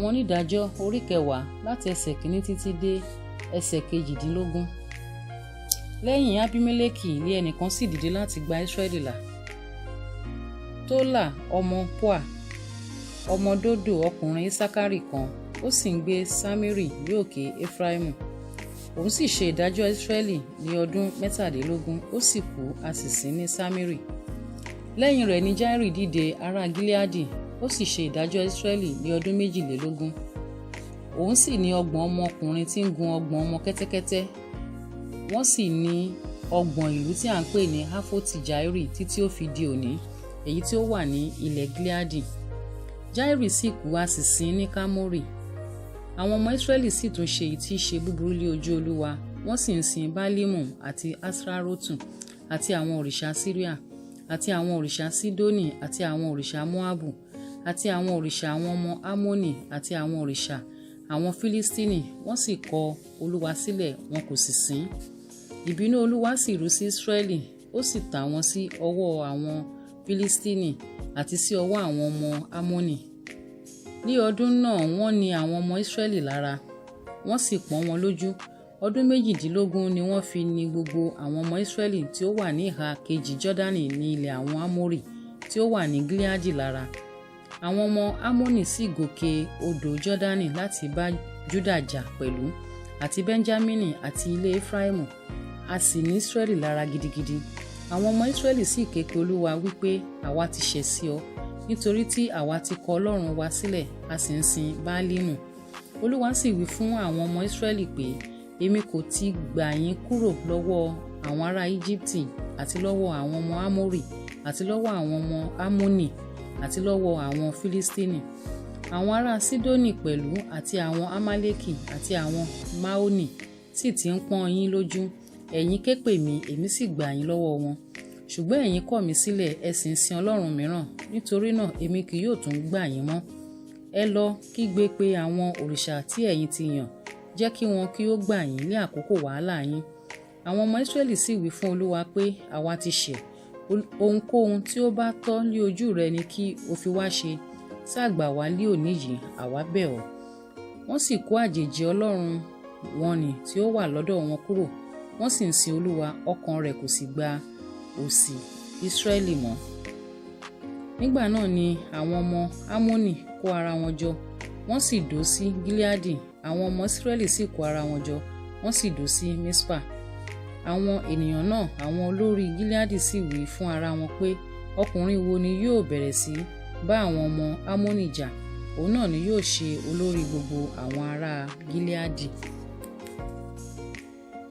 Àwọn onídàájọ́ orí kẹwàá láti ẹsẹ̀ kìíní títí dé ẹsẹ̀ kejìdínlógún. Lẹ́yìn Abimeleki ni ẹnìkan sì dìde láti gba Israẹli là. Tólà ọmọ Pua, ọmọ Dodo ọkùnrin Isakari kan, ó sì ń gbé Ṣamiri ní òkè Efraimu. Òun sì ṣe ìdájọ́ Israẹli ní ọdún 23, ó sì kú, a sì sin ní Ṣamiri. Lẹ́yìn rẹ̀ ni Jairi dìde ará Gileadi, ó sì ṣe ìdájọ́ Israẹli ní ọdún 22. Òun sì ní 30 ọmọkùnrin tí ń gun 30 ọmọ kẹ́tẹ́kẹ́tẹ́, wọ́n sì ní 30 ìlú tí à ń pè ní Hafoti Jairi títí ó fi di òní, èyí tí ó wà ní ilẹ̀ Gileadi. Jairi sì kú, a sì sin ní Kamori. Àwọn ọmọ Israẹli sì tún ṣe èyí tí í ṣe búburú lé ojú Olúwa, wọ́n sì ń sin Baalimu àti Aṣtarotu àti àwọn òrìṣà Siria àti àwọn òrìṣà Sidoni àti àwọn òrìṣà Moabu àti àwọn òrìṣà àwọn ọmọ Ammoni àti àwọn òrìṣà àwọn Filistini, wọ́n sì kọ Olúwa sílẹ̀, wọn kò sì sìn. Ìbínú Olúwa sì rú sí Israẹli, ó sì tà wọ́n sí ọwọ́ àwọn Filistini àti sí ọwọ́ àwọn ọmọ Ammoni. Ní ọdún náà wọ́n ní àwọn ọmọ Israẹli lára, wọ́n sì pọ́n wọn lójú. Ọdún 18 ni wọ́n fi ní gbogbo àwọn ọmọ Israẹli tí ó wà ní ìhà kejì Jọ́dánì ní ilẹ̀ àwọn Amórì tí ó wà ní Gileadi lára. Àwọn ọmọ Ammoni sì gòkè odò Jọ́dánì láti bá Juda jà pẹ̀lú, àti Benjamini àti ilé Efraimu, a sì ní Israẹli lára gidigidi. Àwọn ọmọ Israẹli sì ké pe Olúwa wípé, àwa ti ṣẹ̀ sí ọ, nítorí tí àwa ti kọ Ọlọ́run wa sílẹ̀, a sì ń sin Baalimu. Olúwa sì wí fún àwọn ọmọ Israẹli pé, èmi kò ti gbà yín kúrò lọ́wọ́ àwọn ará Íjíbítì àti lọ́wọ́ àwọn ọmọ Amórì àti lọ́wọ́ àwọn ọmọ Ammoni àti lọ́wọ́ àwọn Filistini. Àwọn ará Sidoni pẹ̀lú àti àwọn Amaleki àti àwọn Maoni sì ti ń pọ́n yín lójú. Ẹ̀yin ké pè mí, èmi sì gbà yín lọ́wọ́ wọn. Ṣùgbọ́n ẹ̀yin kọ̀ mí sílẹ̀, ẹ sì ń sin ọlọ́run mìíràn. Nítorí náà èmi kì yóò tún gbà yín mọ́. Ẹ lọ kígbe pé àwọn òrìṣà tí ẹ̀yin ti yàn, jẹ́ kí wọn kí ó gbà yín ní àkókò wàhálà yín. Àwọn ọmọ Israẹli sì wí fún Olúwa pé, àwa ti ṣẹ̀. Ohunkóhun tí ó bá tọ́ lé ojú rẹ ni kí o fi wá ṣe. Sá gbà wá lé òní yìí, àwa bẹ̀ ọ́. Wọ́n sì kó àjèjì ọlọ́run wọn nì tí ó wà lọ́dọ̀ wọn kúrò. Wọ́n sì ń sin Olúwa, ọkàn rẹ̀ kò sì gba òsì Israẹli mọ́. Nígbà náà ni àwọn ọmọ Ammoni kó ara wọn jọ, wọ́n sì dó sí Gileadi. Àwọn ọmọ Israẹli sì kó ara wọn jọ, wọ́n sì dó sí Mispa. Àwọn ènìyàn náà, àwọn olórí Gileadi sì wí fún ara wọn pé, ọkùnrin wo ni yóò bẹ̀rẹ̀ sí bá àwọn ọmọ Ammoni jà? Òun náà ni yóò ṣe olórí gbogbo àwọn ará Gileadi.